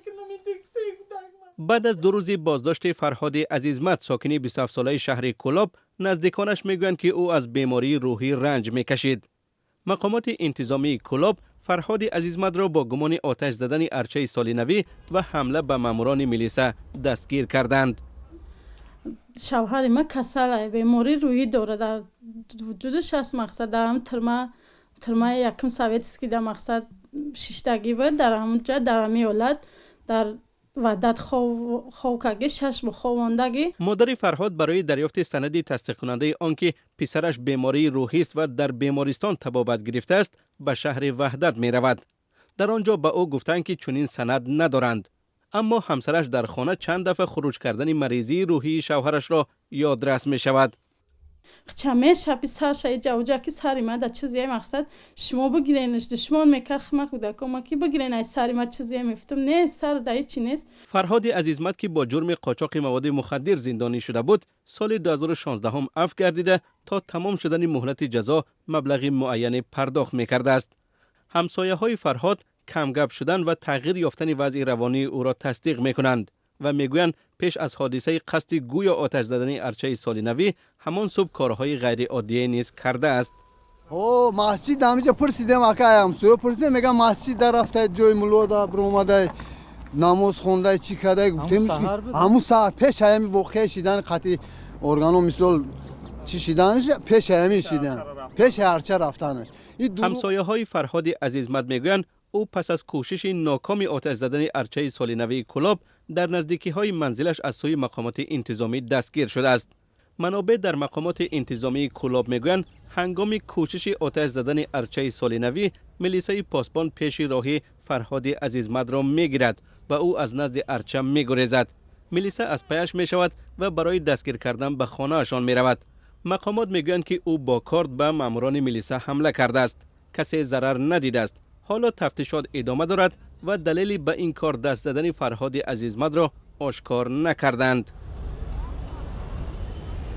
мекунам. Ин се кӯдак. Баъд аз 2 рӯзи боздошти Фарҳоди Азизмад, сокини 27-солаи шаҳри Кӯлоб, наздиконаш мегӯянд, ки ӯ аз бемории рӯҳӣ ранҷ мекашид. Мақомоти интизомии Кӯлоб Фарҳоди Азизмадро бо гумони оташ задани арчаи соли навӣ ва ҳамла ба маъмурони милиса дастгир карданд. Шавҳари ман касала, бемории рӯҳӣ дорад, дар вуҷудаш аст. Мақсад, дар ҳам тюрьма, тюрьмаи якум советский да, мақсад, шиштагӣ буд. Дар ҳамунҷа, дар ҳамин ҳолат, дар Ваҳдат хов каги, 6 моҳ ховондагӣ. Модари Фарҳод барои дарёфти санади тасдиқкунандаи он ки писараш бемории рӯҳист ва дар бемористон табобат гирифтааст, ба шаҳри Ваҳдат меравад. Дар он ҷо ба ӯ гуфтанд, ки чунин санад надоранд, аммо ҳамсараш дар хона чанд дафъа хуруҷ кардани маризии рӯҳии шавҳарашро ёдрас мешавад. Чаме шаби сарша иҷа уҷа ки сари ма да чизе, мақсад, шумо бигиренаш, душмон мекард ма кӯдако ма ки бигирен ай сари ма чизе. Мефтам, не, сар да ҳичи нест. Фарҳоди Азизмад, ки бо ҷурми қочоқи маводи мухаддир зиндонӣ шуда буд, соли 2016 афв гардида, то тамом шудани муҳлати ҷазо маблағи муайяне пардохт мекардааст. Ҳамсояҳои Фарҳод камгап шудан ва тағйир ёфтани вазъи равонии ӯро тасдиқ мекунанд ва мегӯянд, пеш аз ҳодисаи қасди гӯё оташ задани арчаи соли навӣ ҳамон субҳ корҳои ғайриоддие низ кардааст. О, масҷид ҳамиҷа пурсидем, акай, ҳамсоя пурсидем, мегам, масҷид дар рафтай, ҷои мулло биромадай, намоз хондай, чӣ кардай. Гуфтем, ҳамун саат пеш ҳаями воқеа шидан, қатъи органо, мисол, чӣ шиданаш, пеш ҳаями шидан, пеши арча рафтанаш. Ҳамсояҳои Фарҳоди Азизмад мегӯянд, ӯ пас аз кӯшиши нокоми оташ задани арчаи соли навии Кӯлоб дар наздикиҳои манзилаш аз сӯи мақомоти интизомӣ дастгир шудааст. Манобеъ дар мақомоти интизомии Кӯлоб мегӯянд, ҳангоми кӯшиши оташ задани арчаи соли навӣ милисаи посбон пеши роҳи Фарҳоди Азизмадро мегирад ва ӯ аз назди арча мегурезад. Милиса аз паяш мешавад ва барои дастгир кардан ба хонаашон меравад. Мақомот мегӯянд, ки ӯ бо корд ба маъмурони милиса ҳамла кардааст. Касе зарар надидааст. Ҳоло тафтишот идома дорад ва далели ба ин кор даст задани Фарҳоди Азизмадро ошкор накарданд.